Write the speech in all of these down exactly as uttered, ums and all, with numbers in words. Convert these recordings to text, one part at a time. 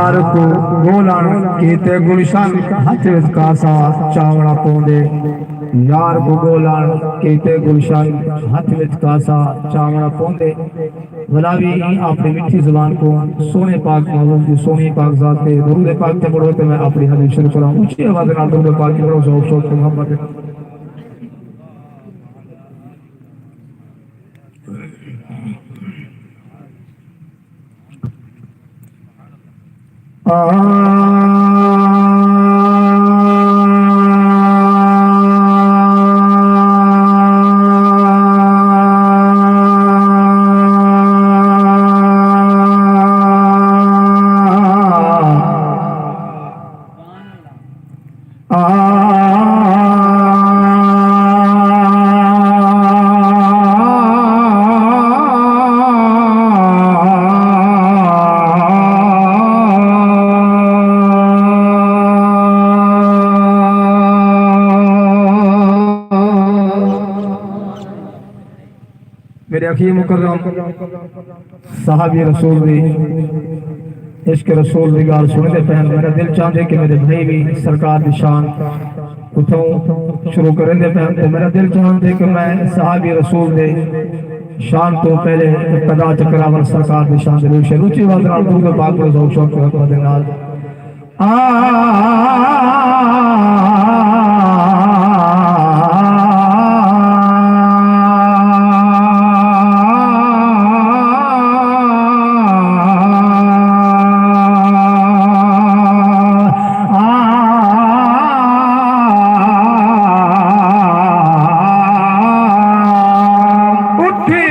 یار کوں ڳولݨ کیتے گلشن ہتھ وچ کاسا چاوݨا پوندے۔ یار کوں ڳولݨ کیتے گلشن ہتھ وچ کاسا چاوݨا پوندے۔ ولا وی اپݨی مٹھی زبان کوں سوہݨے پاک محبوب دی سوہݨی پاک ذات تے درود پاک تے پڑھو تے میں اپݨی حاضری شروع کراں۔ اچھی آواز نال درود پاک تے پڑھو، ذوق شوق تے محبت۔ میرے اخی مکرم، صحابی رسول دی، عشق رسول دی ڳالھ سݨدے پئے ہن۔ میرا دل چاہندے کہ میرے بھائی وی سرکار دی شان اتھوں شروع کریندے پئے ہن، تے میرا دل چاہندے کہ میں صحابی رسول دے شان توں پہلے ابتدا چ کراں، ول سرکار دی شان دے وچ اچھی آواز نال درود پاک پڑھو، ذوق شوق تے محبت دے نال۔ اٹھی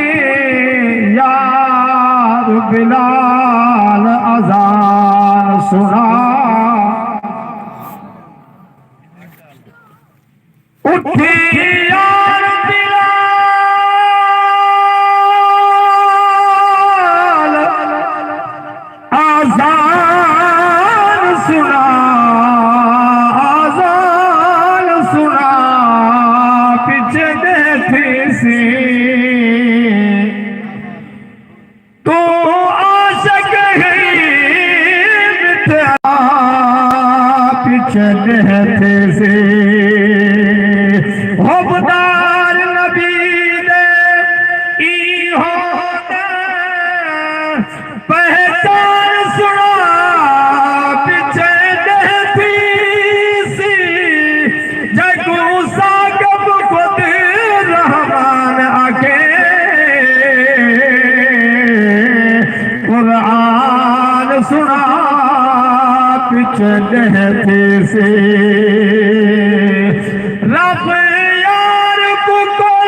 یار بلال اذان سݨا۔ اٹھی یار بلال اذان سݨا، اذان سݨا، پچھے ݙیہہ تھیسی۔ توں عاشق ہیں مٹھا، پچھے ݙیہہ تھیسی۔ حبدار نبی دے ایہو تے پہچان سݨا، پچھے ݙیہہ تھیسی۔ جڳوں ثاقب خود رحمان آکھے، قرآن سݨا، پچھے ݙیہہ تھیسی۔ رب یار کوں کل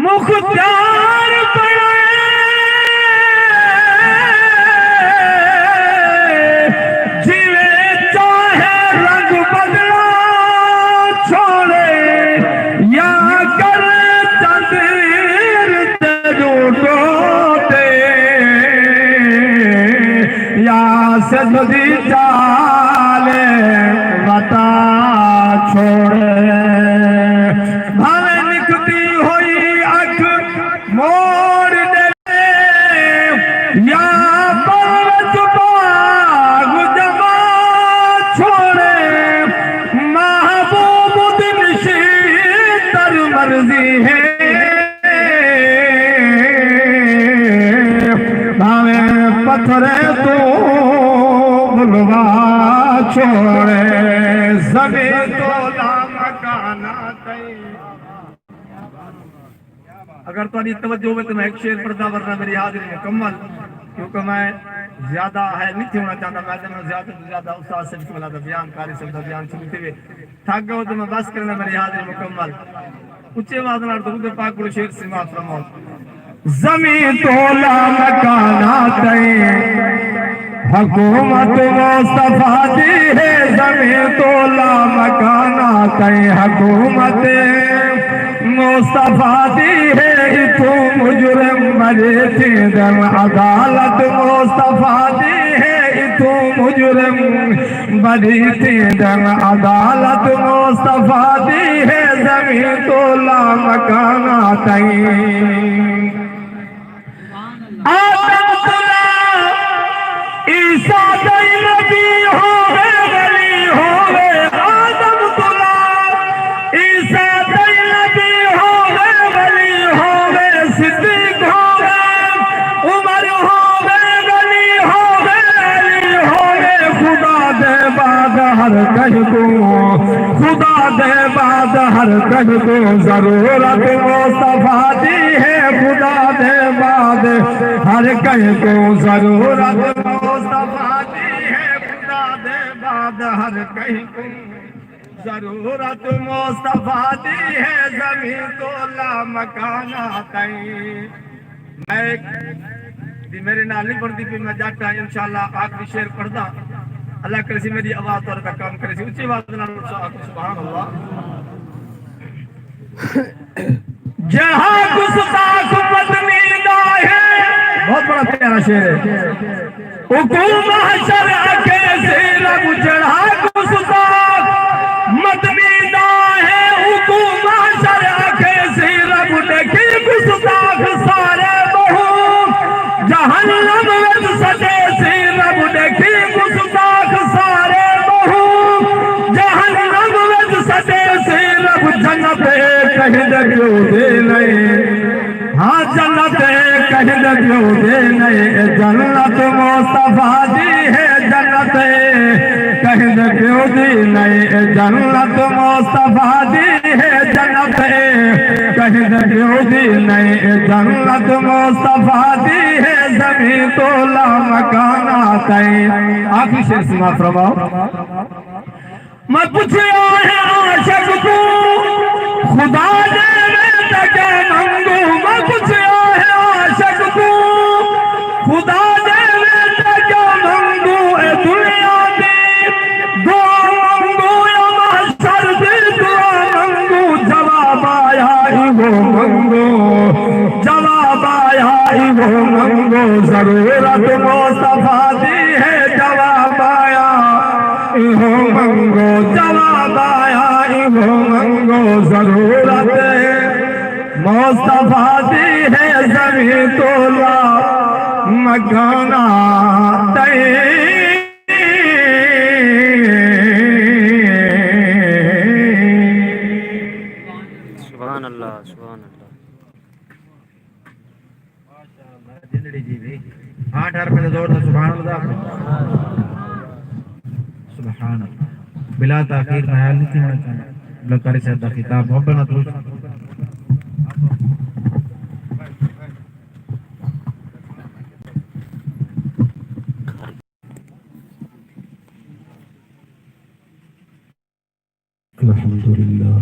مختار بݨائے، جیویں چاہے رنگ بدلا چھوڑے، یا کر چندر تے ݙو ٹوٹے، یا سجھ دی چال وتا چھوڑے۔ بھاویں نکھتی ہوئی اکھ موڑ ݙے، یا پل وچ باغ جمع چھوڑے، محبوب دی نشتر مرضی ہے۔ بھاویں پتھر توں بلوا چھوڑے، زمین توں لامکانہ تئیں۔ اگر تہاݙی توجہ ہووے تو میں ایک شعر پڑھدا، ورنہ میری حاضری مکمل، کیونکہ میں زیادہ ہے نہیں ہونا چاہتا۔ میں تمہیں زیادہ سے زیادہ استاد صاحب کو بلا دا بیان، قاری صاحب دا بیان شروع تھے، تھک گئے ہو تو میں بس کرنا، میری حاضری مکمل۔ اچے آواز نال درود پاک پڑھو، شعر سماعت فرماؤ۔ زمین توں لامکانہ تئیں حکومت مصطفیٰ دی ہے، زمین توں لامکانہ تئیں حکومت مصطفیٰ دی ہے، اتھوں مجرم بری تھیندن، عدالت مصطفیٰ دی ہے، اتھوں مجرم بری تھیندن، عدالت مصطفیٰ دی ہے، زمین توں لامکانہ تئیں۔ آدم تلا عیسیٰ دئی نبی ہووے، ولی ہووے۔ آدم تلا عیسیٰ دئی نبی ہووے، ولی ہووے، صدیق ہووے، عمر ہووے، غنی ہووے، علی ہووے، خدا دے بعد ہر کہیں کوں، خدا دے بعد ہر کہیں کوں ضرورت مصطفیٰ دی ہے، خدا دے بعد ہر کہیں کوں ضرورت مصطفیٰ دی ہے، خدا دے بعد ہر کہیں کوں ضرورت مصطفیٰ دی ہے، زمین تو لامکانہ تئیں۔ میں دی میرے نال نہیں بنتی پئی، میں جٹ ہاں، انشاءاللہ آخری شعر پڑھدا۔ اللہ کرے سی میری آواز تہاڈے تک کم کرے سی، اچی آواز نال آکھو سبحان اللہ۔ جہاں گستاخ مدنی دا ہے۔ بہت بڑا پیارا شعر ہے۔ اکوں محشر اکھیسی رب، جیڑھا گستاخ مدنی دا ہے، اکوں محشر اکھیسی رب، ݙیکھی گستاخ سارے ٻہوں جہنم وچ سٹیسی رب، ݙیکھی گستاخ سارے ٻہوں جہنم وچ سٹیسی رب، جنت کہیں دے پیو دی نئیں۔ ہاں، جنت کہیں دے پیو دی نئیں، اے جنت مصطفیٰ دی ہے، جنت کہیں دے پیو دی نئیں، اے جنت مصطفیٰ دی ہے، جنت کہیں دے پیو دی نئیں، اے جنت مصطفیٰ دی ہے، زمین تو لامکانہ تئیں۔ آخری شعر سماعت فرماؤ۔ میں پچھیا ہے عاشق کوں، خدا ݙیوے تاں کیا منگوں؟ میں پچھیا ہے عاشق کوں، خدا ݙیوے تاں کیا منگوں؟ اے دنیا دی دعا منگوں یا محشر دی دعا منگوں؟ جواب آیا ایہو منگوں، جواب آیا ایہو منگوں، ضرورت مصطفیٰ دی ہے، جواب آیا ایہو منگوں، جواب آیا ایہو منگوں، ضرورت مصطفیٰ دی ہے، زمین تو لامکانہ تئیں۔ سبحان اللہ، سبحان اللہ۔ ہاں، ٹھہر پہلے زور سے سبحان اللہ۔ سبحان اللہ۔ بلا تاخیر میں حال نہیں ہونا چاہیے۔ اللہ قاری صاحب دا خطاب محبت نال درود۔ الحمد لله،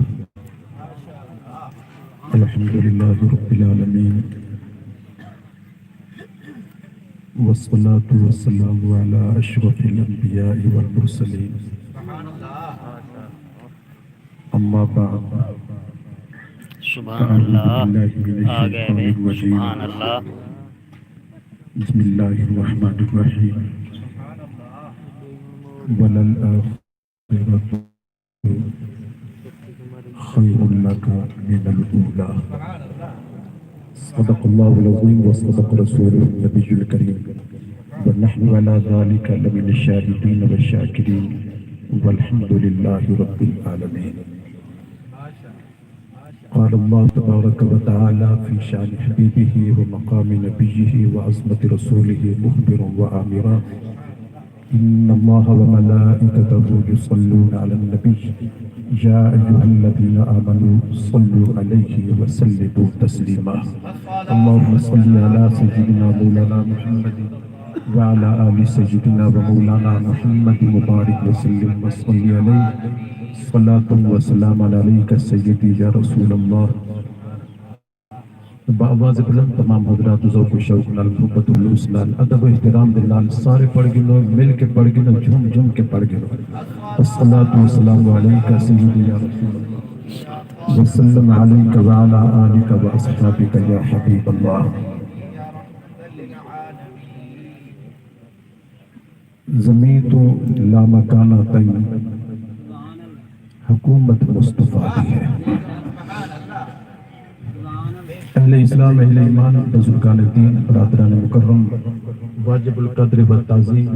الحمد لله رب العالمين، والصلاة والسلام على أشرف الأنبياء والمرسلين، أما بعد، سبحان اللہ، فأعوذ بالله من آ گئے الشيطان وے، الرجيم۔ سبحان اللہ۔ بسم الله الرحمن الرحيم۔ وللآخرة خير لك من الأولى۔ صدق الله العظيم وصدق رسوله النبي الكريم، ونحن على ذلك لمن الشاهدين والشاكرين، والحمد لله رب العالمين۔ قال الله تبارك وتعالى في شأن حبيبه ومقام نبيه وعظمة رسوله مخبرا وآمرا: إن الله وملائكته يصلون على النبي، يا أيها الذين آمنوا صلوا عليه وسلموا تسليما. اللهم صل على سيدنا مولانا محمد وعلى آل سيدنا ومولانا محمد وبارك وسلم وصل عليه، صلاة وسلام عليك سيدي يا رسول الله۔ بآواز بلند تمام حضرات ذوق و شوق نال، محبت و خلوص نال، ادب و احترام دے نال سارے پڑھ گھنو، مل کے پڑھ گھنو، جھوم جھوم کے پڑھ گھنو۔ الصلاة والسلام عليك سيدي يا رسول الله، وسلم عليك وعلى آلك وأصحابك يا حبيب الله۔ زمین توں لامکانہ تئیں حکومت مصطفیٰ دی ہے۔ اہل اسلام، اہل ایمان، بزرگان دین، برادران مکرم، واجب القدر و تعظیم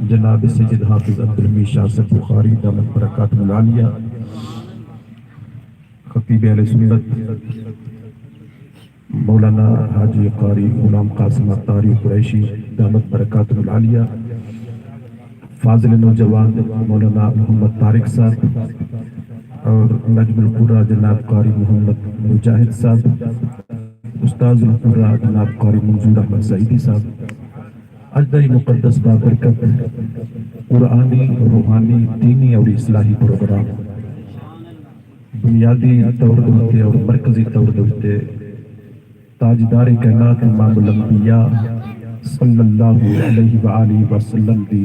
جناب سید حافظ عبدالحمید شاہ صاحب بخاری دامت برکاتہم العالیہ، خطیب اہل سنت مولانا حاجی قاری غلام قاسم عطاری قریشی دامت برکاتہم العالیہ، فاضل نوجوان مولانا محمد طارق صاحب اور نجم القرا جناب قاری محمد مجاہد صاحب، استاذ القرا جناب قاری منظور احمد سعیدی صاحب، اڄ دا ہی مقدس بابرکت قرآنی، روحانی، دینی اور اصلاحی پروگرام بنیادی طور دے اتے اور مرکزی طور دے اتے تاجدار کائنات امام الانبیاء صلی اللہ علیہ وآلہ وسلم دی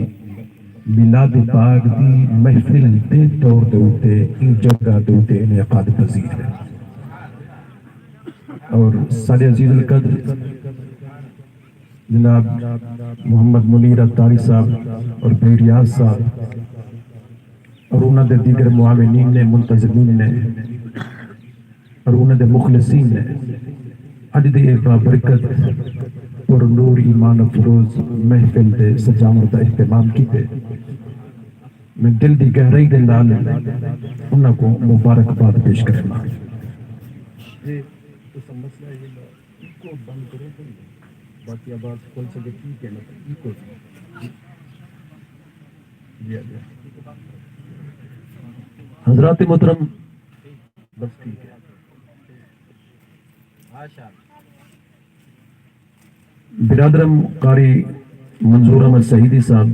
میلاد پاک دی محفل دے طور دے اتے ایں جگہ دے اتے انعقاد پذیر ہے۔ اور ساݙے عزیز القدر جناب محمد منیر عطاری صاحب اور بھائی ریاض صاحب اور انہاں دے دیگر معاونین نے، منتظمین نے اور انہاں دے مخلصین نے اڄ دی اے بابرکت پر نور ایمان افروز محفل دے سجاوݨ دا اہتمام کیتے۔ میں دل دی گہرائی دے نال انہاں کوں مبارکباد پیش کریندا۔ ایکو بند کرو تو، باقی آواز کھل سکے، ٹھیک ہے نا؟ ایکو۔ جی، جی۔ حضرات محترم، بس ٹھیک ہے۔ برادرم قاری منظور احمد سعیدی صاحب،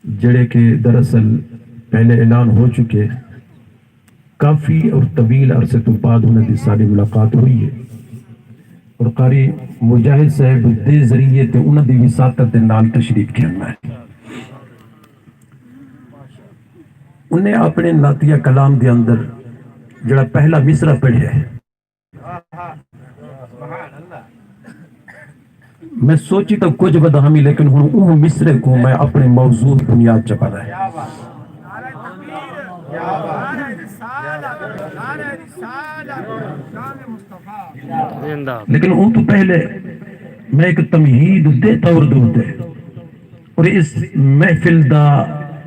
جڑے کہ دراصل پہلے اعلان ہو چکے، کافی اور طویل عرصے تو بعد انہاں دی ساݙی ملاقات ہوئی ہے اور قاری مجاہد صاحب دے ذریعے تے انہاں دی وساطت دے نال تشریف گھن آئے۔ انہیں اپنے نعتیہ کلام دے اندر جڑا پہلا مصرع پڑھیا ہے، میں سوچی تاں کجھ ودھامی، لیکن ہݨ اوں مصرعے کوں میں اپݨے موضوع بنیاد چا پڑھا ہے۔ لیکن اوں توں پہلے میں ایک تمہید دے طور دے اتے اور اس محفل دا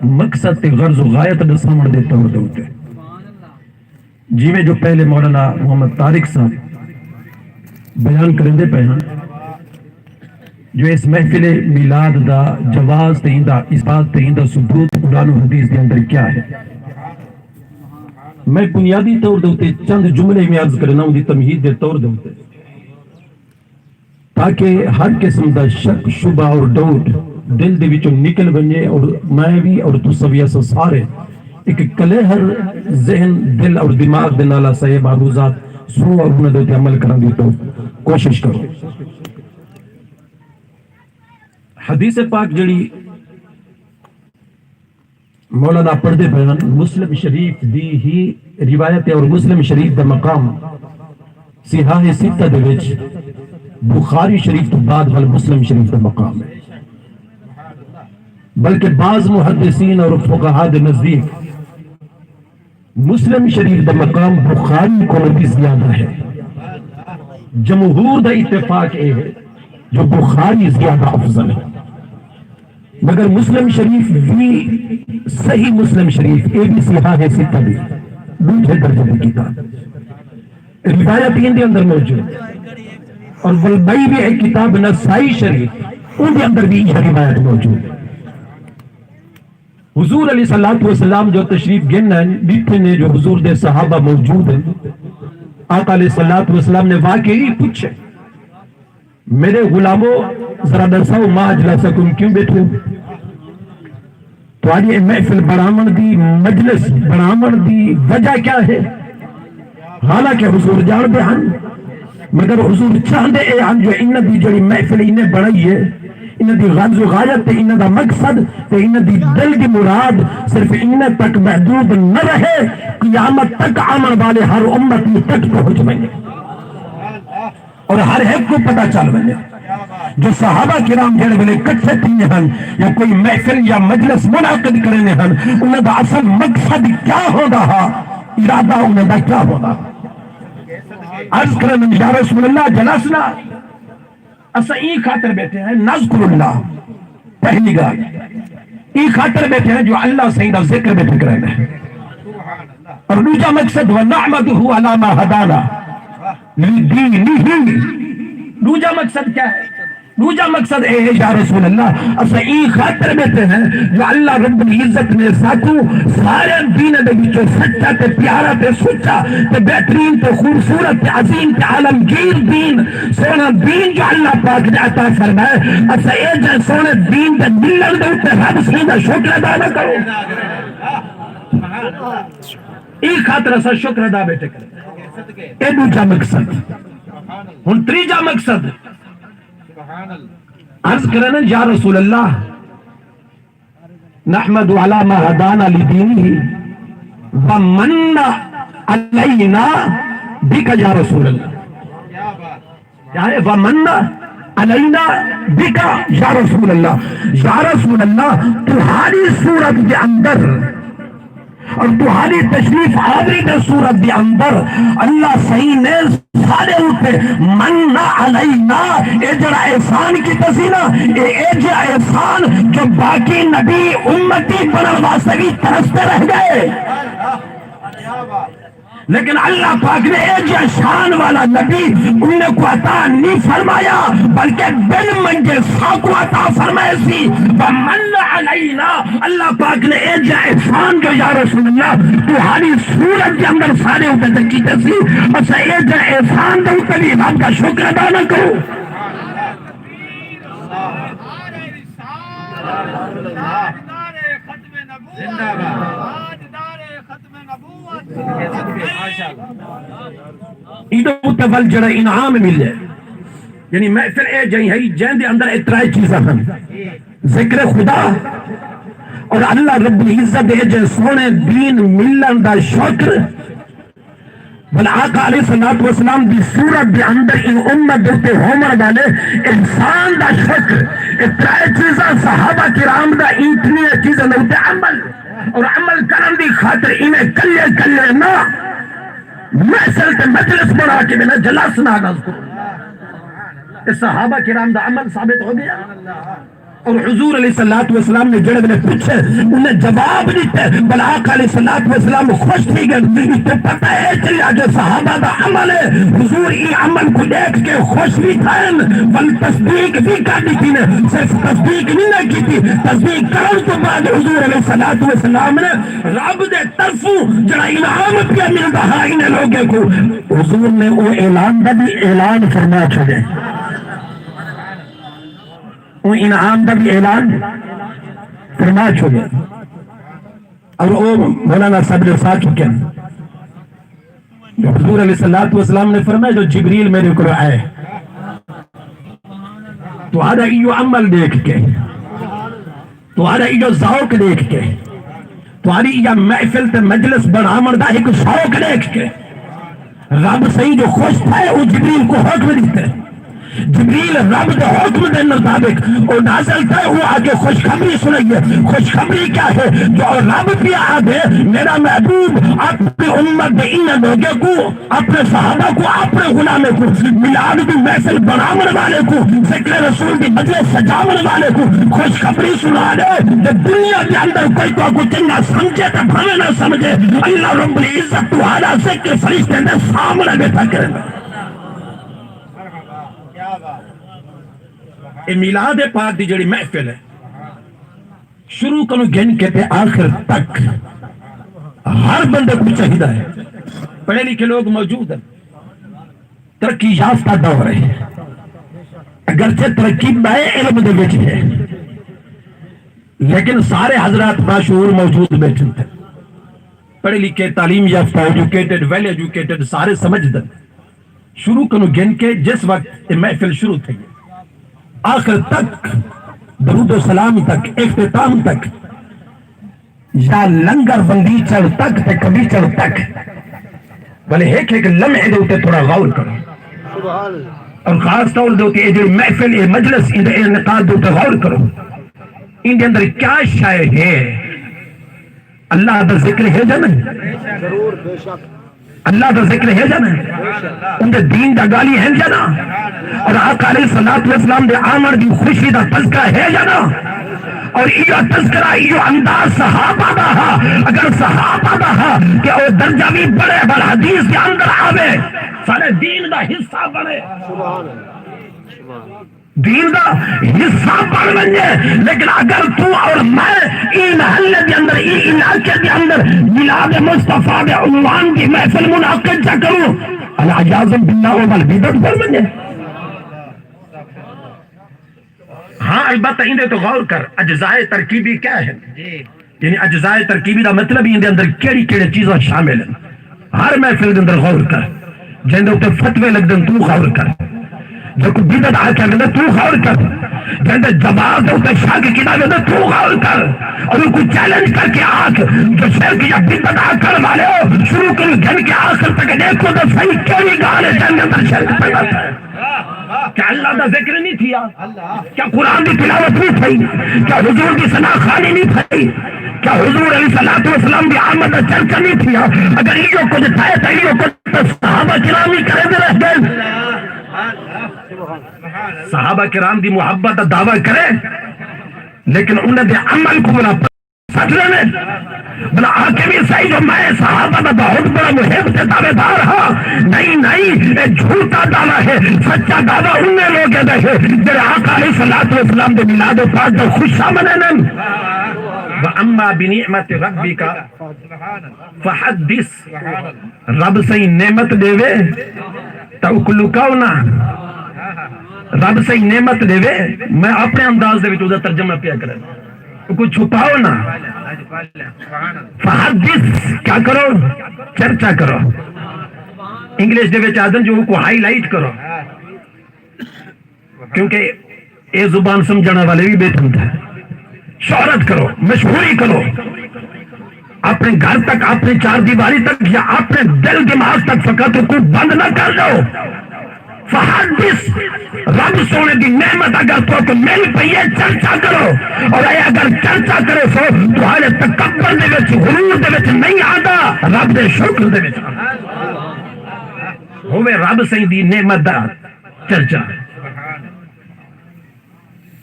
مقصد تے غرض و غایت ݙساوݨ دے طور دے اتے جیویں جو پہلے مولانا محمد طارق صاحب بیان کریندے پئے ہن جو اس محفل میلاد دا جواز تے ایندا اثبات تے ایندا ثبوت قرآن و حدیث دے اندر کیا ہے، میں بنیادی طور دے اتے چند جملے میں عرض کرنا اوندی تمہید دے طور دے اتے۔ تاکہ ہر قسم دا شک، شبہ اور ڈاؤٹ دل دے وچوں نکل ونڄے اور میں وی اور تساں وی، اساں سارے ہک کلیہر ذہن، دل اور دماغ دے نال اساں اے معروضات سݨو اور انہاں دے اتے عمل کرݨ دی تو کوشش کروں۔ حدیث پاک جڑی مولانا پڑھدے پئے ہن، مسلم شریف دی ہی روایت ہے اور مسلم شریف دا مقام صحاح ستہ دے وچ بخاری شریف تو بعد ول مسلم شریف دا مقام ہے، بلکہ بعض محدثین اور فقہا دے نزدیک مسلم شریف دا مقام بخاری کولوں وی زیادہ ہے۔ جمہور دا اتفاق اے ہے جو بخاری زیادہ افضل ہے، مگر مسلم شریف وی، صحیح مسلم شریف، اے وی صحاح ستہ دی ݙوجھے درجے دی کتاب۔ روایت ایندے اندر موجود اور ول ٻئی وی ہک کتاب نسائی شریف، اوندے اندر وی ایہا روایت موجود ہے۔ حضور علیہ الصلوۃ والسلام جو تشریف گھن آئن، ݙٹھے نے جو حضور دے صحابہ موجود ہن۔ آقا علیہ الصلوۃ والسلام نے واقعی پچھے، میرے غلامو، ذرا ݙساؤ، ما اجلسکم، کیوں ٻیٹھے ہو؟ تہاݙی اے محفل بݨاوݨ دی، مجلس بݨاوݨ دی وجہ کیا ہے؟ حالانکہ حضور ڄاݨدے ہن، مگر حضور چاہندے اے ہن جو انہاں دی جڑی محفل انہیں بݨائی ہے، انہاں دی غرض و غایت تے انہاں دا مقصد تے انہاں دی دل دی مراد صرف انہیں تک محدود نہ رہے، قیامت تک آوݨ والے ہر امتی تک پہنچ ونڄے اور ہر ہک کوں پتہ چل ونڄے جو صحابہ کرام جڑے ویلے کٹھے تھیندے ہن یا کوئی محفل یا مجلس منعقد کریندے ہن، انہاں دا اصل مقصد کیا ہوندا ہا، ارادہ انہاں دا کیا ہوندا ہا۔ عرض کرن، یا رسول اللہ، جلسنا، اساں ایں خاطر بیٹھے ہیں، نذکر اللہ، پہلی ڳالھ، ایں خاطر بیٹھے ہیں جو اللہ سائیں دا ذکر بیٹھے کرنا ہے۔ اور ݙوجھا مقصد، ونحمدہ علی ما ہدانا لدینہ، ݙوجھا مقصد کیا ہے؟ ݙوجھا مقصد اے ہے، یا رسول اللہ، اساں ایں خاطر بیٹھے ہیں جو اللہ رب العزت نے ساکوں سارے دین دے وچوں سچا تے پیارا تے سچا تے بہترین تے خوبصورت تے عظیم تے عالمگیر دین، سوہݨا دین جو اللہ پاک نے عطا فرمائے، اساں اے جے سوہݨے دین دے ملݨ دے اتے رب سائیں دا شکر ادا نہ کروں؟ ایں خاطر اساں شکر ادا بیٹھے کریں۔ اے ݙوجھا مقصد۔ ہݨ تریجھا مقصد، عرض کرن، یا رسول اللہ، نحمد علی ما ہدانا لدینہ ومن علینا بک، یا رسول اللہ۔ کیا ہے؟ ومن علینا بک، یا رسول اللہ۔ یا رسول اللہ، تہاݙی صورت دے اندر اور تہاݙی تشریف آوری دے صورت دے اندر اللہ سائیں نے سارے اتے من علینا، اے جڑا احسان کیتا سی نا، اے، اے جڑا احسان جو باقی نبی امتی بنن واسطے بھی ترستے رہ گئے، لیکن اللہ پاک نے اے جڑا شان والا نبی انہیں کو عطا نہیں فرمایا، بلکہ بن منگے ساکو عطا فرمائے سی۔ ومن علینا، اللہ پاک نے اے جا احسان جو یا رسول اللہ تہاݙی صورت دے اندر سارے اتے تے کیتے سی، اساں اے جا احسان دے اتے بھی رب دا شکر ادا نہ کروں؟ ایندے اتے ول جڑا انعام ملے، یعنی محفل اے جئی ہئی جیں دے اندر اے ترائے چیزاں ہن، ذکر خدا اور اللہ رب العزت دے جے سوہݨے دین ملݨ دا شکر، بھلا آقا علیہ الصلوۃ والسلام دی صورت دے اندر ایں امت دے اتے ہووݨ والے احسان دا شکر۔ اے ترائے چیزاں صحابہ کرام دا، ایں تریاں چیزاں دے اتے عمل، اور عمل کرݨ دی خاطر ایویں کلھے کلھے نہ، محفل تے مجلس بݨا کے بنا جلسنا نذکر۔ اے صحابہ کرام دا عمل ثابت ہو ڳیا۔ اور حضور علیہ الصلوۃ والسلام نے جڑے ویلے پوچھے، انہیں جواب ݙتے، بھلا آقا علیہ الصلوۃ والسلام خوش تھی ڳئے۔ اتوں پتہ اے چلیا جو صحابہ دا عمل ہے۔ حضور ایں عمل کوں ݙیکھ کے خوش وی تھئن، ول تصدیق وی کر ݙتی نے۔ صرف تصدیق نہیں نہ کیتی، تصدیق کرݨ توں بعد حضور علیہ الصلوۃ والسلام نے رب دے طرفوں جڑا انعام پیا ملدا ہا انہیں لوگیں کوں، حضور نے او اعلان دا بھی اعلان فرما چھوڑے۔ اوں انعام دا بھی اعلان فرما چھوڑیا۔ اور او مولانا صاحب نے ساتھ چکے ہیں۔ جو حضور علیہ الصلوۃ والسلام نے فرمایا جو جبریل میرے کو آئے، تہاݙا ایہو عمل ݙیکھ کے، تہاݙا ایہو ذوق ݙیکھ کے، تہاݙی ایہا محفل تے مجلس بݨاوݨ دا ہک شوق ݙیکھ کے، رب سائیں جو خوش تھئے، او جبریل کو حکم ݙتے۔ جبریل رب دے حکم دے مطابق او نازل تھئے، او آ کے خوشخبری سݨائیے۔ خوشخبری کیا ہے؟ جو رب پیا آہدے، میرا محبوب اپݨی امت دے انہاں لوگوں کو، اپݨے صحابہ کو، اپݨے غلامیں کو، میلاد دی محفل بݨاوݨ والے کو، ذکر رسول دی مجلس سجاوݨ والے کو خوشخبری سݨا ݙے تے دنیا دے اندر کوئی تہاکوں چنڳا سمجھے تے بھانویں نہ سمجھے، اللہ رب العزت تہاݙا ذکر فرشتیاں دے سامݨے ویٹھا کریندا۔ اے میلاد پاک دی جڑی محفل ہے، شروع کنوں گھن کے تے آخر تک ہر بندے کوں چاہیدا ہے۔ پڑھے لکھے لوگ موجود ہیں، ترقی یافتہ دور ہے، اگرچہ ترقی ٻئے علم دے وچ ہے، لیکن سارے حضرات باشعور موجود بیٹھے ہیں، پڑھے لکھے، تعلیم یافتہ، ایجوکیٹڈ، ویل ایجوکیٹڈ، سارے سمجھدن۔ شروع کنوں گھن کے جس وقت اے محفل شروع تھئی ہے، آخر تک، درود و سلام تک، اختتام تک، یا لنگر ونڈیچݨ تک تے کمینچݨ تک، بلے ہک ہک لمحے دے اتے تھوڑا غور کرو۔ اور خاص طور دے اتے اے جڑی محفل، اے مجلس، ایں دے انعقاد دے اتے غور کرو۔ ایں دے اندر کیا شے ہے؟ اللہ دا ذکر ہے یا نہیں؟ ضرور، بے شک۔ اللہ دا ذکر ہے یا نہ؟ اون دے دین دا ڳالھیں ہن یا نہ؟ اور آقا علیہ الصلوۃ والسلام دے آوݨ دی خوشی دا تذکرہ ہے یا نہ؟ اور ایہو تذکرہ، ایہو انداز صحابہ دا ہا۔ اگر صحابہ دا ہا کہ او درجہ وی بڑھے، بل حدیث دے اندر آوے، سارے دین دا حصہ بݨے۔ دین دا حصہ بݨ ونڄے۔ لیکن اگر توں اور میں ایں محلے دے اندر، ایں علاقے دے اندر میلاد مصطفیٰ دے عنوان دی محفل منعقد چا کروں، العیاذ باللہ، او ول بدعت بݨ ونڄے۔ ہاں، البتہ ایندے تے غور کر، اجزائے ترکیبی کیا ہے؟ یعنی اجزائے ترکیبی دا مطلب ایندے اندر کیڑھی کیڑھی چیزاں شامل ہیں۔ ہر محفل دے اندر غور کر، جیندے اتے فتوے لڳدن، توں غور کر۔ جیکوں بدعت آکھیا ویندا، توں غور کر۔ جیندے جواز دے اتے شک کیتا ویندا، توں غور کر۔ اور اونکوں چیلنج کر کے آکھ جو شرک یا بدعت آکھݨ والے ہو، شروع کنوں گھن کے آخر تک ݙیکھو تاں صحیح کیڑھی ڳالھ ہے جیندے اندر شرک پیدا تھئے۔ کیا اللہ دا ذکر نہیں تھیا؟ کیا قرآن دی تلاوت نہیں تھئی؟ کیا حضور دی ثنا خوانی نہیں تھئی؟ کیا حضور علیہ الصلوۃ والسلام دی آمد دا چرچا نہیں تھیا؟ اگر ایہو کجھ تھئے تاں ایہو کجھ تاں صحابہ کرام ہی کریندے رہ ڳئے۔ صحابہ کرام دی محبت دا دعویٰ کرے، لیکن انہاں دے عمل کوں بھلا سٹ ݙیوے، بھلا آکھے وی صحیح جو میں صحابہ دا بہت بڑا محب تے دعوے دار ہاں۔ نہیں، نہیں، اے جھوٹا دعویٰ ہے۔ سچا دعویٰ انہیں لوگیں دا ہے جڑے آقا علیہ الصلوۃ والسلام دے میلاد پاک دا خوشا منیندن۔ وَأَمَّا بِنِعْمَةِ رَبِّكَ فَحَدِّثْ۔ رب سئیں نعمت ݙیوے تاں اوکوں لکاؤ نہ۔ رب سئیں نعمت ݙیوے، میں اپݨے انداز دے وچ اوندا ترجمہ پیا کراں، اوکوں چھپاؤ نہ۔ فحدث، کیا کرو؟ چرچا کرو۔ انگلش دے وچ آہدن جو اوکوں ہائی لائٹ کرو۔ کیونکہ اے زبان سمجھݨ والے وی ٻیٹھن تھے۔ شہرت کرو، مشہوری کرو، اپݨے گھر تک، اپݨی چار دیواری تک یا اپݨے دل دماغ تک فقط اوکوں بند نہ کر ݙیو۔ فحدث، رب سوہݨے دی نعمت اگر تہاکوں مل پئی ہے، چرچا کرو۔ اور اے اگر چرچا کرو سو، تہاݙے تکبر دے وچ، غرور دے وچ نہیں آندا، رب دے شکر دے وچ آندا۔ ہووے رب سئیں دی نعمت دا چرچا۔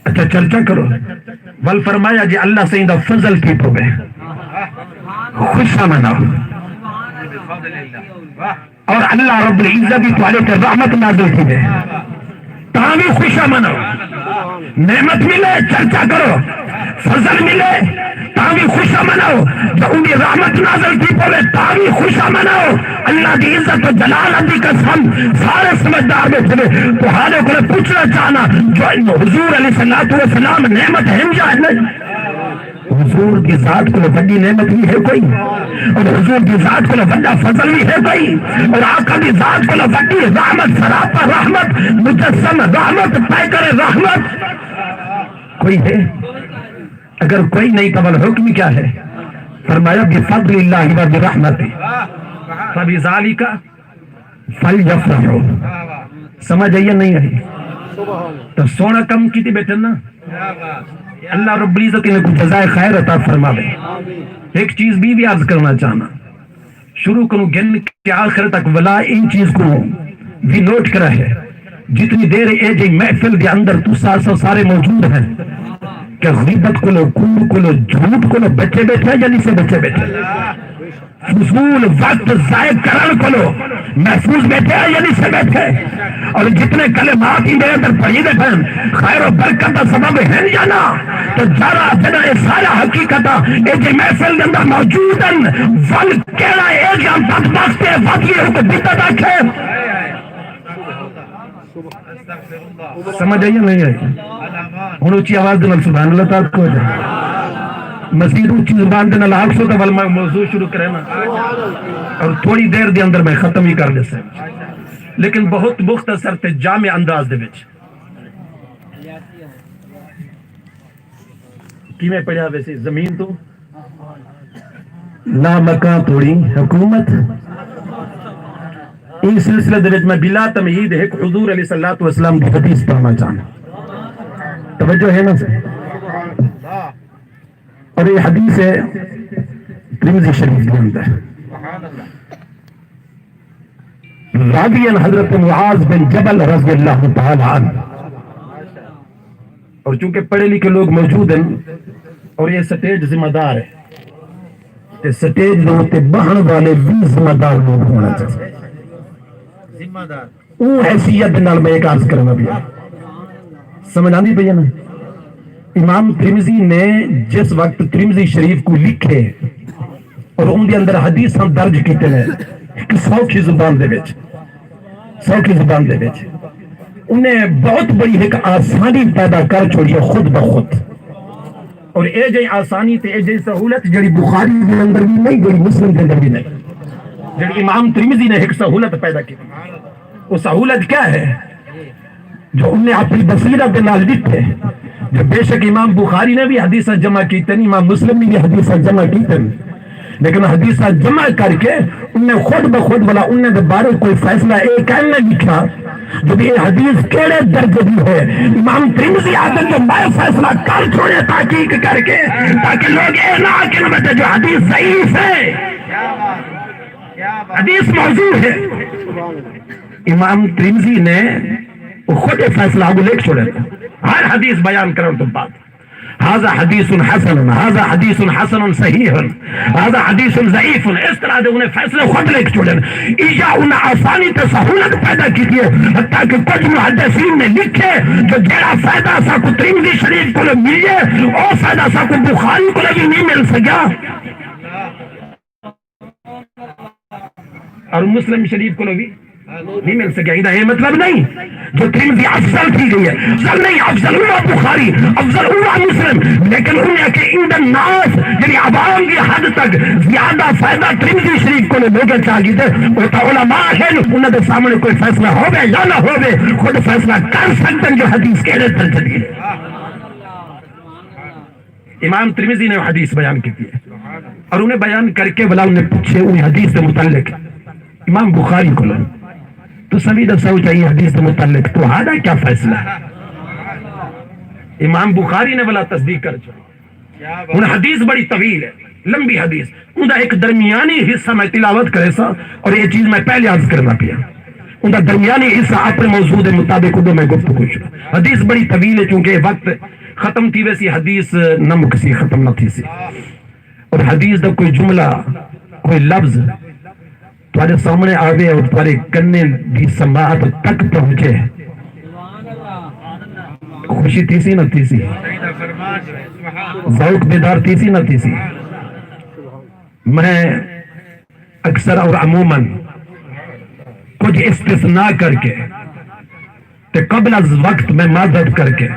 اچھا، چرچا کرو۔ ول فرمایا جے اللہ سئیں دا فضل تھی پوے، خوشا مناؤ۔ اور اللہ رب العزت دی تہاݙے تے رحمت نازل تھی وے، تاں وی خوشا مناؤ۔ نعمت ملے، چرچا کرو۔ فضل ملے، تاں وی خوشا مناؤ۔ جو اوندی رحمت نازل تھی پوے، تاں وی خوشا مناؤ۔ اللہ دی عزت و جلالت دی قسم، سارے سمجھدار ٻیٹھے وے۔ تہاݙے کولوں پچھݨا چاہنا جو حضور علیہ الصلوۃ والسلام نعمت ہن یا نہیں؟ حضور دی ذات کولوں وݙی نعمت وی ہے کوئی؟ اور حضور دی ذات کولوں وݙا فضل وی ہے کوئی؟ اور آقا دی ذات کولوں وݙی رحمت، سراپا رحمت، مجسم رحمت، پیکر رحمت کوئی ہے؟ اگر کوئی نہیں تو ول حکم کیا ہے؟ فرمایا، بفضل اللہ و برحمتہ فبذالک فلیفرحوا۔ سمجھ آئی یا نہیں آئی؟ تو سوہݨا کم کیتی ٻیٹھن نا۔ اللہ رب العزت انہیں کوں جزائے خیر عطا فرماوے۔ ایک چیز بھی، بھی عرض کرنا چاہنا، شروع کنوں گھن کے آخر تک ولا ان چیز کوں بھی نوٹ کرا ہے۔ جتنی دیر اے جئی محفل دے اندر تساں سارے موجود ہیں، کہ غیبت کولو، کوڑ کولو، جھوٹ کولو بچے ٻیٹھے یا نہیں سے بچے ٻیٹھے؟ فضول وقت ضائع کرݨ کولو محفوظ ٻیٹھے یا نہیں سے ٻیٹھے؟ اور جتنے کلمات ایندے اندر پڑھی دے پن، خیر و برکت دا سبب ہن یا نہ؟ تو ذرا جݙاں اے سارا حقیقتاں اے جے محفل دے اندر موجود ہن، ول کیڑا اے جا بدبخت ہے، ودھ کے اوکوں بدعت آکھے؟ سمجھ آئی یا نہیں آئی؟ ہݨ اچی آواز دے نال سبحان اللہ تعالیٰ کو جائے۔ مزید اچی زبان دے نال آکھسو تاں ول میں موضوع شروع کرے نا، اور تھوڑی دیر دے اندر میں ختم ہی کر ݙیساں، لیکن بہت مختصر تے جامع انداز دے وچ۔ کیویں پڑھیا ویسی زمین تو؟ لا مکان توڑی حکومت۔ اس سلسلے دے وچ میں بلا تمہید ہک حضور علیہ الصلوۃ والسلام دی حدیث پڑھنا چاہنا۔ توجہ ہے نا سر؟ اور یہ حدیث ہے ترمذی شریف کے اندر۔ راوی ہن حضرت معاذ بن جبل رضی اللہ تعالی عنہ۔ اور چونکہ پڑھے لکھے لوگ موجود ہیں اور یہ سٹیج ذمہ دار ہے، تے سٹیج دے اتے بہن والے بھی ذمہ دار لوگ ہونا چاہیے۔ ذمہ دار۔ اوں حیثیت دے نال میں ایک عرض کرنا پیا۔ سمجھ آندی پئی ہے نا؟ امام ترمذی نے جس وقت ترمذی شریف کو لکھے اور ان دے اندر حدیثاں درج کیتے نے، ایک سوکھی زبان دے وچ، سوکھی زبان دے وچ انہیں بہت بڑی ایک آسانی پیدا کر چھوڑی ہے خود بخود۔ اور اے جئی آسانی تے اے جئی سہولت جڑی بخاری دے اندر بھی نہیں، جڑی مسلم دے اندر بھی نہیں، جڑی امام ترمذی نے ایک سہولت پیدا کی۔ وہ سہولت کیا ہے؟ جو انہیں اپنی بصیرت دے نال ݙٹھے جو بے شک امام بخاری نے بھی حدیثاں جمع کیتن، امام مسلم نے بھی حدیثاں جمع کیتن، لیکن حدیثاں جمع کر کے انہیں خود بخود والا انہیں دے بارے کوئی فیصلہ اے کائن نہ لکھا جو بھی یہ حدیث کیڑے درجے دی ہے۔ امام ترمذی آدم جو میں فیصلہ کر چھوڑے تحقیق کر کے، تاکہ لوگ اے نہ آکھن بچے جو حدیث ضعیف ہے، حدیث موضوع ہے۔ امام ترمذی نے وہ خود یہ فیصلہ آگو لکھ چھوڑے، ہر حدیث بیان کرن تو بعد، هذا حدیث حسن، هذا حدیث حسن صحیح، هذا حدیث ضعیف، اس طرح دے انہیں فیصلے خود لکھ چھوڑے۔ ایجا انہیں آسانی تے سہولت پیدا کی ہے، حتیٰ کہ کچھ محدثین نے لکھے جو جڑا فائدہ ساکو ترمذی شریف کو ملے، او فائدہ ساکو بخاری کو بھی نہیں مل سکیا۔ اور مسلم شریف کو بھی نہیں مل سکیا۔ ایندا یہ مطلب نہیں جو ترمذی افضل تھی گئی ہے، افضل نہیں، افضل ہوا بخاری، افضل ہوا مسلم، لیکن انہیں کہ ایندا ناس یعنی عوام کی حد تک زیادہ فائدہ ترمذی شریف کو لوگ چاہ گئے، وہ تو علماء ہیں، انہاں دے سامنے کوئی فیصلہ ہوے یا نہ ہوے، خود فیصلہ کر سکتے ہیں جو حدیث کہڑے درجے دی ہے۔ امام ترمذی نے حدیث بیان کی ہے اور انہیں بیان کر کے بلا انہیں پوچھے انہیں حدیث کے متعلق امام بخاری کو، تو سبھی دسو چاہیے حدیث کے متعلق تو ہادا کیا فیصلہ ہے؟ امام بخاری نے بلا تصدیق کر چھوڑی۔ ہن حدیث بڑی طویل ہے، لمبی حدیث، ان دا ایک درمیانی حصہ میں تلاوت کرے سا، اور یہ چیز میں پہلے عرض کرنا پیا۔ ان دا درمیانی حصہ اپنے موضوع دے مطابق ادھر میں گفتگو شروع۔ حدیث بڑی طویل ہے، چونکہ وقت ختم تھی ویسی، حدیث نہ مکسی، ختم نہ تھی سی۔ اور حدیث دا کوئی جملہ، کوئی لفظ تہاݙے سامݨے آوے اور تہاݙے کنیں دی سماعت تک پہنچے، خوشی تھیسی نہ تھیسی؟ ذوق بیدار تھیسی نہ تھیسی؟ میں اکثر اور عموماً کچھ استثناء کر کے تے قبل از وقت میں معذرت کر کے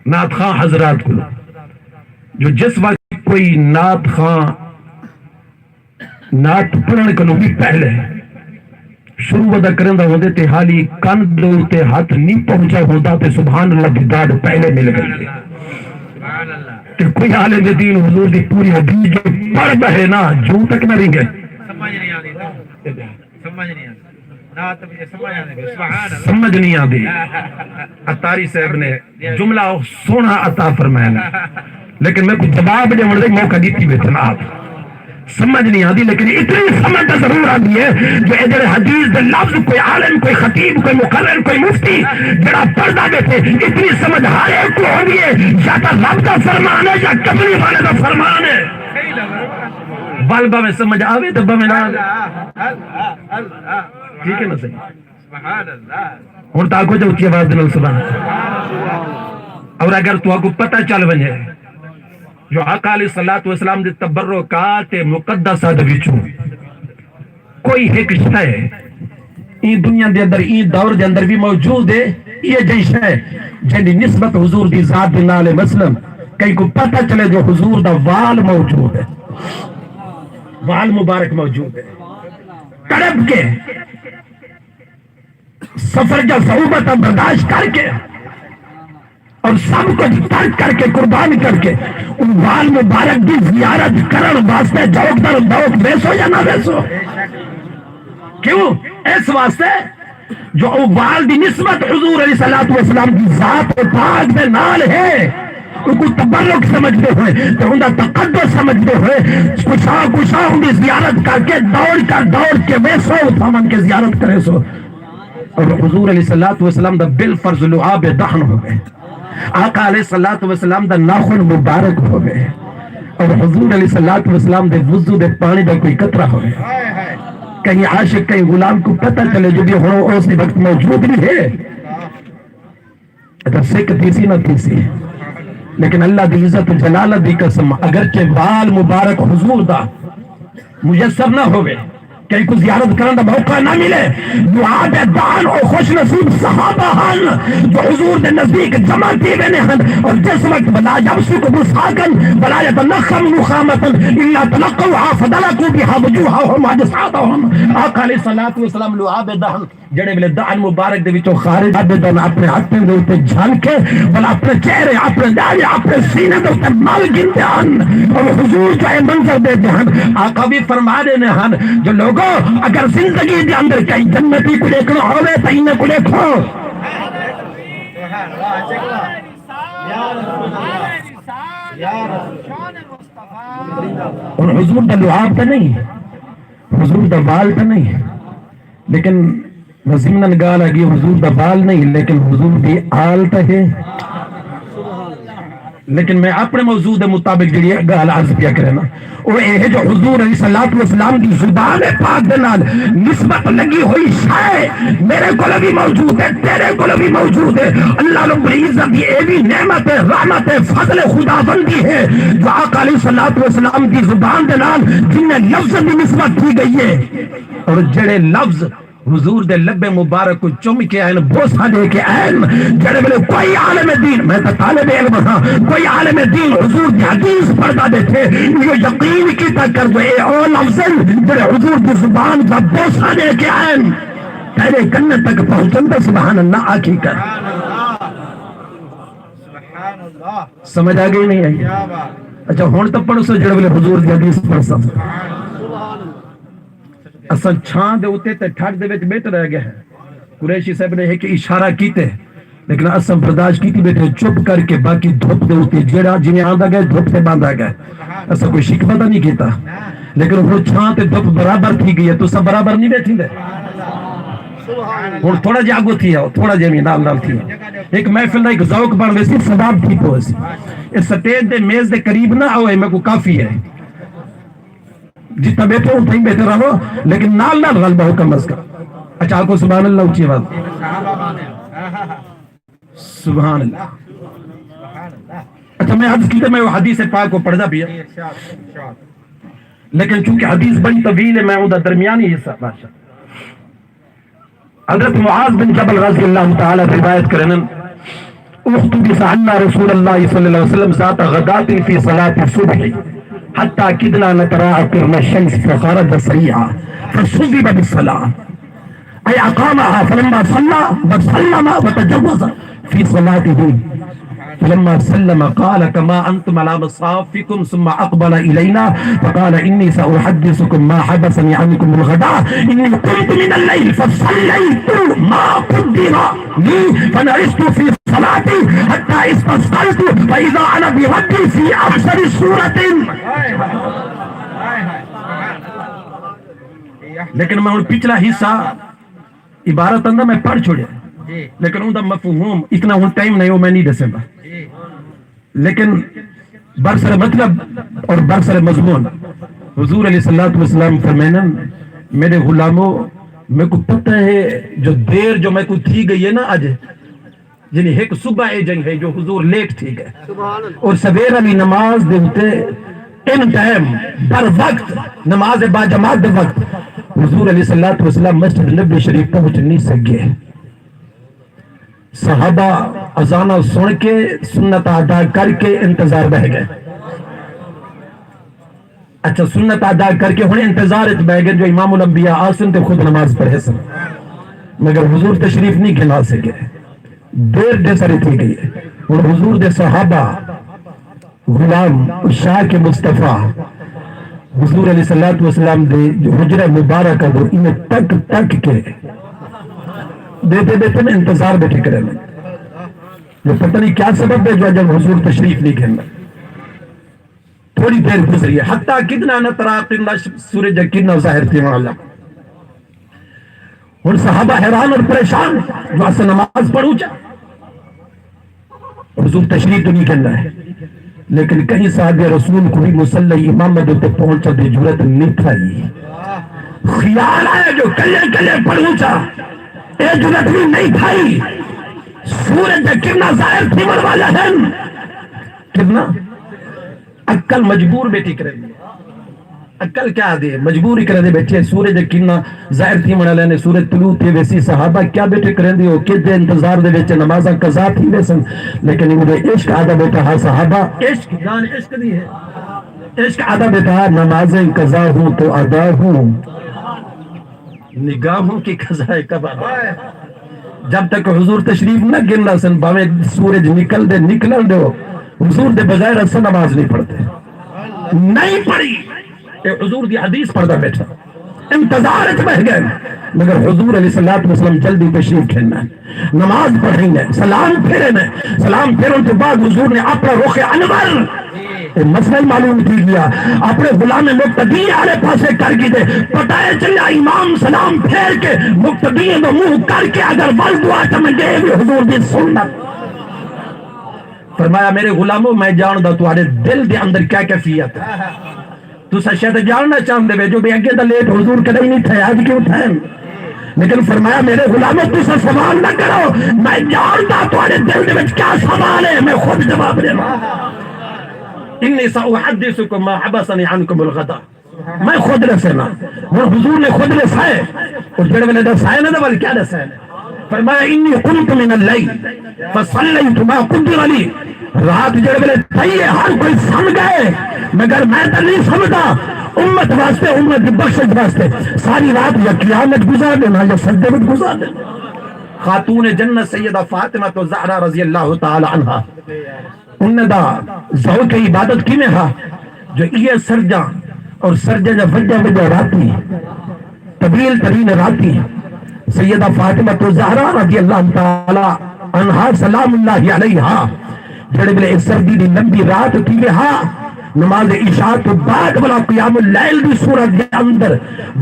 نعت خواں حضرات کو، جو جس وقت کوئی نعت خواں نعت پڑھݨ کنوں وی پہلے شروع ودا کریندا ہوندے تے حالی کن دے اتے ہتھ نی پہنچا ہوندا تے سبحان اللہ دی داد پہلے مل گئی ہے۔ تے کوئی عالم دین حضور دی پوری حدیث جو پڑھ بہے نا، جوں تک نہ رنگے۔ سمجھ نہیں آندی۔ سمجھ نہیں آندی۔ نعت وچ سمجھ آندی۔ سبحان اللہ۔ سمجھ نہیں آندی۔ عطاری صاحب نے جملہ سوہݨا عطا فرمایا نا، لیکن میکوں جواب ݙیوݨ دا موقع ݙتی ٻیٹھن آپ۔ سمجھ نہیں آندی، لیکن اتنی سمجھ تاں ضرور آندی ہے جو اے جڑے حدیث دے لفظ کوئی عالم، کوئی خطیب، کوئی مقرر، کوئی مفتی جڑا پڑھدا ٻیٹھے، اتنی سمجھ ہر ایک کو ہوندی ہے، یا تاں رب دا فرمان ہے یا کملی والے دا فرمان ہے۔ ول بھاویں سمجھ آوے تے بھاویں نہ آوے۔ ٹھیک ہے نا سائیں؟ سبحان اللہ۔ ہݨ تاں آکھو جو اچی آواز دے نال سبحان اللہ۔ اور اگر تہاکوں پتہ چل ونڄے جو آقا علیہ الصلوۃ والسلام دے تبرکات مقدسہ دے وچوں کوئی ہک شے ایں دنیا دے اندر، ایں دور دے اندر وی موجود ہے، ایہ جئی شے جیندی نسبت حضور دی ذات دے نال ہے، مثلاً کہیں کوں پتہ چلے جو حضور دا وال موجود ہے، وال مبارک موجود ہے، تڑپ کے سفر جا صعوبتاں برداشت کر کے اور سب کچھ ترک کر کے، قربان کر کے، اوں وال مبارک دی زیارت کرݨ واسطے ذوق در ذوق ویسو یا نہ ویسو؟ کیوں؟ اس واسطے جو او وال دی نسبت حضور علیہ الصلوۃ والسلام دی ذات پاک دے نال ہے۔ اوکوں تبرک سمجھدے ہوئے تے اوندا تقدس سمجھدے ہوئے، کشا کشا اوندی زیارت کر کے، دوڑ کر، دوڑ کے ویسو، اتھاں ونڄ کے زیارت کریسو۔ اور حضور علیہ الصلوۃ والسلام دا بالفرض لعاب دہن ہووے، آقا علیہ الصلوۃ والسلام دا ناخن مبارک ہووے، اور حضور علیہ الصلوۃ والسلام دے وضو دے پانی دا کوئی قطرہ ہووے۔ کہیں عاشق، کہیں غلام کوں پتہ چلے جو بھی ہݨ اسی وقت موجود نہیں ہے، اگر سکھ تھیسی نہ تھیسی۔ لیکن اللہ دی عزت و جلالت دی قسم، اگرچہ وال مبارک حضور دا میسر نہ ہووے، کہیں کوں زیارت کرݨ دا موقع نہ ملے، لعاب دہن او خوش نصیب صحابہ ہن جو حضور دے نزدیک جمع تھی ویندے ہن، اور جس وقت ولا یمسک مساکن ولا یتنخم نخامتن الا تلقوها فدلکوا بها وجوہہم واجسادہم، آقا علیہ الصلوۃ والسلام لعاب دہن جیڑھے ویلے دہن مبارک دے وچوں خارج، عابداً اپݨے ہتھیں دے اتے جھل کے، بھلا اپݨے چہرے، اپݨے ݙاڑھے، اپݨے سینے دے اتے مل گھندے ہن اور حضور جو اے منظر ݙیہدے ہن۔ آقا وی فرما ݙیندے ہن جو لوگو، اگر زندگی دے اندر کہیں جنتی کوں ݙیکھݨا ہووے تاں انہاں کوں ݙیکھو۔ ہݨ حضور دا لعاب تاں نہیں، حضور دا وال تاں نہیں، لیکن ضمناً ڳالھ آ ڳئی، حضور دا وال نہیں، لیکن حضور دی آل تاں ہے۔ لیکن میں اپݨے موضوع دے مطابق جڑی ڳالھ عرض پیا کرے نا، او اے ہے جو حضور علیہ الصلوۃ والسلام دی زبان پاک دے نال نسبت لڳی ہوئی شے میرے کول بھی موجود ہے، تیرے کول بھی موجود ہے۔ اللہ رب العزت دی اے بھی نعمت ہے، رحمت ہے، فضل خداوندی ہے جو آقا علیہ الصلوۃ والسلام دی زبان دے نال جن لفظ دی نسبت تھی گئی ہے، اور جڑے لفظ حضور دے لبے مبارک کوں چم کے آئن، بوسہ ݙے کے آئن۔ جڑے ویلے کوئی عالم دین، میں تاں طالب علم ہاں، کوئی عالم دین حضور دی حدیث پڑھدا ݙیکھے، ایہو یقین کیتا کر جو اے او لفظ ہن جڑے حضور دی زبان دا بوسہ ݙے کے آئن۔ تیرے کن تک پہنچن دا سبحان اللہ آکھی کر۔ سمجھ آ گئی نہیں آئی؟ اچھا، ہݨ تاں پڑھسو جڑے ویلے حضور دی حدیث پڑھسو۔ اساں چھاں دے اتے تے ٹھڈ دے وچ ٻیٹھ رہ ڳئے ہیں۔ قریشی صاحب نے ہک اشارہ کیتے، لیکن اساں برداشت کیتی ٻیٹھے چپ کر کے، باقی دھپ دے اتے جیڑھا جویں آندا ڳئے، دھپ تے ٻہندا ڳئے۔ اساں کوئی شکوہ تاں نہیں کیتا، لیکن ہݨ چھاں تے دھپ برابر تھی ڳئی ہے، تساں برابر نہیں ٻیٹھیندے۔ ہݨ تھوڑا جیہا اڳوں تھی آؤ، تھوڑا جیہا وی نال نال تھی آؤ۔ ہک محفل دا ہک ذوق بݨ ویسی، ثواب تھی پوسی۔ اس سٹیج دے میز دے قریب نہ آؤ، اے میکوں کافی ہے۔ جتھاں ٻیٹھے ہو، اتھاں ہی ٻیٹھے رہو، لیکن نال نال غلبہ ہو کم از کم۔ اچھا، آکھو سبحان اللہ اچی آواز۔ سبحان اللہ۔ اچھا، میں عرض کیتا، میں وہ حدیث پاک کو پڑھدا پیا، لیکن چونکہ حدیث بڑی طویل ہے، میں اوندا درمیانی حصہ، ماشاءاللہ۔ حضرت معاذ بن جبل رضی اللہ تعالی عنہ روایت کرن، احتبس عنا رسول اللہ صلی اللہ علیہ وسلم ذات غداة فی صلاة الصبح حتی کدنا نتراءى قرن الشمس فخرج سریعا فصوب بالصلاة، اي اقامها فلما صلى وسلم وتجوز في صلاته، فلما سلم قال كما أنتم على مصافكم ثم أقبل إلينا فقال إني سأحدثكم ما حبسني عنكم الغداء، إني قمت من الليل فصليت ما قدر لي فنهضت في صلاتي حتى استثقلت فإذا أنا بربي في أحسن صورة۔ لیکن میں ہݨ پچھلا حصہ عبارت آندا میں پڑھ چھوڑیا، لیکن اوندا مفہوم اتنا ہݨ ٹائم نہیں، او میں نہیں ݙسیندا۔ لیکن برسر مطلب اور برسر مضمون، حضور علیہ الصلوۃ والسلام فرمائن، میرے غلامو، میکوں پتہ ہے جو دیر جو میکوں تھی گئی ہے نا اڄ، یعنی ہک صبح اے جنگ ہے جو حضور لیٹ تھی ڳئے۔ اور سویر والی نماز دے اتے ان ٹائم، بر وقت، نماز با جماعت دے وقت حضور علیہ الصلوۃ والسلام مسجد نبوی شریف پہنچ نہیں سڳے۔ صحابہ اذاناں سݨ کے، سنت ادا کر کے انتظار بہہ ڳئے۔ اچھا، سنت ادا کر کے ہݨ انتظار اچ بہہ ڳئے جو امام الانبیاء آسن تے خود نماز پڑھیسن، مگر حضور تشریف نہیں گھن آ سڳے۔ دیر دے ساری تھی ڳئی ہے۔ ہݨ حضور دے صحابہ، غلام، عشاق مصطفیٰ حضور علیہ الصلوۃ والسلام دے حجرہ مبارکہ دے انہیں تک تک کے ݙیہدے ٻیٹھن، انتظار ٻیٹھے کرن۔ جو پتہ نہیں کیا سبب ہے جو اڄ حضور تشریف نہیں گھن۔ تھوڑی دیر گزری ہے، حتیٰ کتنا نہ ترا قبلہ، سورج کتنا ظاہر تھی ہونا لگا۔ ہن صحابہ حیران اور پریشان، جو اساں نماز پڑھوں چا، حضور تشریف تو نہیں گھن رہے، لیکن کہیں صحابہ رسول کو بھی مصلی امامت تے پہنچا دی جرت نہیں تھائی۔ خیال آیا جو کلے کلے پڑھوں چا، اے جرت بھی نہیں تھائی۔ سورج کتنا ظاہر تھی والا ہے، کتنا عقل مجبور بیٹھی کرے۔ عقل کیا دے، مجبوری کرے دے بیٹھے۔ سورج کتنا ظاہر تھی والا نے، سورج طلوع تھی ویسی۔ صحابہ کیا بیٹھے کریں دے ہو، کہ دے انتظار دے وچ نمازاں قضا تھی ویسن، لیکن انہوں نے عشق آدھا بیٹا ہا صحابہ۔ عشق جان عشق دی ہے، عشق آدھا بیٹا ہا، نمازیں قضا ہوں تو ادا ہوں، نگاہوں کی قضا ہے کب ادا؟ جب تک حضور تشریف نہ گھن رہا سن، بھاویں سورج نکل دے، نکلن دے ہو، حضور دے بغیر اساں نماز نہیں پڑھتے۔ نہیں پڑھی۔ اے حضور دی حدیث پڑھدا بیٹھا، انتظار وچ بہ گئے، مگر حضور علیہ الصلوۃ والسلام جلدی تشریف گھن آئے، نماز پڑھائی نے، سلام پھیرے نے، سلام پھیرن تو بعد حضور نے اپنا رخ انور، اے مسئلہ ہی معلوم تھی گیا، اپنے غلام مقتدی آلے پاسے کر گی دے۔ پتہ ہے چلیا امام سلام پھیر کے مقتدی دا منہ کر کے اگر ول دعا چ منگے، اے وی حضور دی سنت۔ فرمایا، میرے غلامو، میں جاندا تہاڈے دل دے اندر کیا کیفیت ہے۔ تساں شاید جاننا چاہندے وے جو بے اگے دا لیٹ حضور کدی نہیں تھے، اج کیوں تھے؟ لیکن فرمایا، میرے غلامو، تساں سوال نہ کرو، میں جاندا تہاڈے دل دے وچ کیا سوال ہے، میں خود جواب دینا۔ انی ساحدثکم ما حبسنی عنکم الغداء۔ میں خود ݙسینا۔ ہݨ حضور نے خود ݙسائے، اور جڑے ویلے ݙسائے نا، تے ول کیا ݙسائے؟ فرمایا، انی قمت من اللیل فصلیت ما قدر لی۔ رات جڑے ویلے تھئی ہے، ہر کوئی سم ڳئے، مگر میں تاں نہیں سمدا۔ امت واسطے، امت دی بخشش واسطے ساری رات یا قیام وچ گزار ݙینا یا سجدے وچ گزار ݙینا۔ خاتون جنت سیدہ فاطمہ تو زہرا رضی اللہ تعالی عنہا، انہاں دا ذوق عبادت کیویں ہا جو ایہ سرجاں اور سرجاں جا وݙیاں وݙیاں راتی، طویل ترین راتی، سیدہ فاطمہ تو زہرا رضی اللہ تعالی عنہا سلام اللہ علیہا، جڑے ویلے اے سردی دی لمبی رات تھی وے ہا، نماز عشاء تو بعد والا قیام اللیل دی صورت دے اندر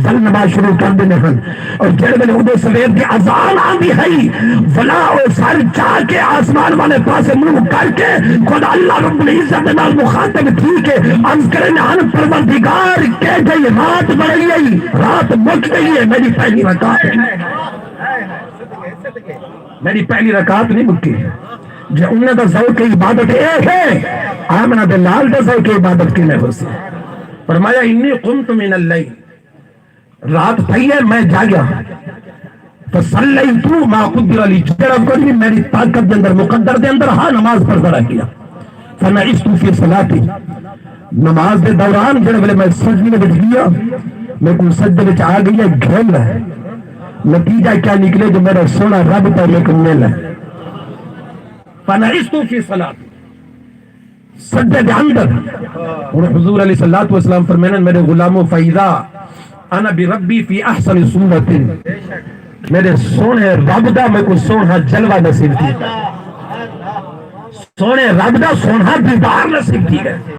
ول نماز شروع کر ݙیندے ہن۔ اور جڑے ویلے اودے سویر دی اذان آندی ہئی، ولا او سر چا کے آسمان والے پاسے منہ کر کے خود اللہ رب العزت دے نال مخاطب تھی کے عرض کرن ہن، پروردگار، کیجھئی رات بݨائی ہئی، رات مک ڳئی ہے، میری پہلی رکعت نہیں، میری پہلی رکعت نہیں مکی۔ جے انہاں دا ذوق عبادت اے ہے، آمنہ دے لال دا ذوق عبادت کیویں ہوسی؟ فرمایا، انی قمت من اللیل، رات تھئی ہے، میں جاگیا۔ فصلیت ما قدر لی، جڑا کچھ بھی میری طاقت دے اندر، مقدر دے اندر ہا، نماز پڑھدا رہ گیا۔ فنعست فی صلاتی، نماز دے دوران جڑے ویلے میں سجدے وچ گیا، میرے کو سجدے وچ آ گئی ہے گھل۔ نتیجہ کیا نکلے جو میرا سونا رب تو میرے کو مل ہے۔ فنعست فی صلاتی، سجدے دے اندر۔ ہن حضور علیہ الصلوۃ والسلام فرمائن، میرے غلامو، فاذا انا بربی فی احسن صورت، میرے سونے رب دا میرے کو سونا جلوہ نصیب تھی، سونے رب دا سونا دیدار نصیب تھی ہے۔